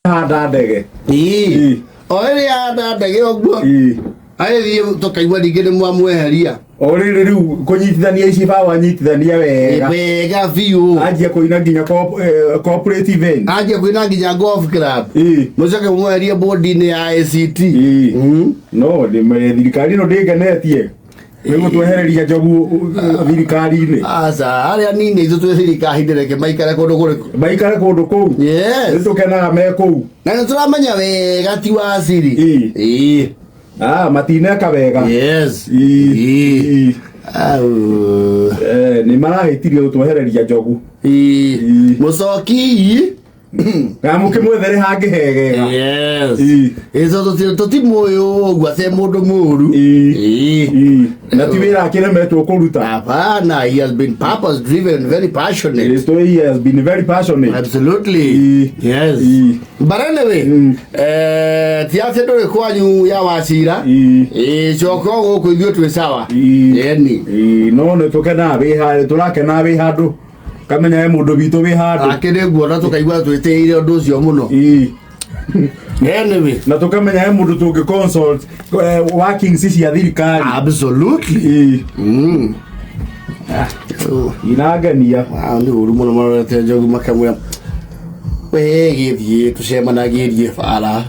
Handa ndege. Ĩĩ. O rĩrĩa handa ndege ũguo agĩthiĩ tũkaigua ningĩ nĩ mwamweheria. O rĩrĩ rĩu kũnyitithania ici bawa nyitithania wega. Wega biũ. Anjia kũina nginya corporate event. Anjia kũina nginya golf club. Mũcoke mũmweherie bodi-inĩ ya ACT. No nĩ thirikari ĩno ndĩngenetie. Nĩ gũtwehereria njogu thirikari-inĩ. Aca, arĩa nini itũ twĩ thirikari-inĩ reke maikare kũndũ kũrĩkũ? Maikare kũndũ kũu. Yes. Nĩ tũkenaga me kũu. Na nĩ tũramenya wega ti wa siri. Ĩĩ. Ah, matineka wega. Yes. Ĩĩ. Au. Eh, nĩ marahĩtirie gũtwehereria njogu. Ĩĩ. Mũcoki. Na mũkĩmwethere hangĩ hegega. Yes. Ĩĩ. Ĩĩ tondũ tũtimũĩ ũguo atĩ mũndũ mũru. Ĩĩ. Ĩĩ. Ĩĩ. Na ti wĩra akĩremetwo kũruta. Hapana, he has been purpose driven, very passionate. Ĩĩ, he has been very passionate. Absolutely. Ĩĩ. Yes. Ĩĩ. But anyway, ti atĩ ndũrĩ kwanyu ya wacira. Ĩĩ. Ĩĩ, coka o gũkũ ithuĩ twĩ sawa. Ĩĩ. Ĩni. Ĩĩ, no nĩ tũkenaga wĩ handũ tũrakenaga wĩ handũ kamenya he mũndũ witũ wĩ handũ. Ake nĩ nguona tũkaigua twĩtĩire ũndũ ũcio mũno. Ĩĩ. Anyway. Na tũkamenya he mũndũ tũngĩ consult workings cia thirikari. Absolutely. Ĩĩ. Inangenia. Wow, nĩ ũru mũno marorete njogu makamwĩra we gĩthiĩ tũcemanagĩrie bara.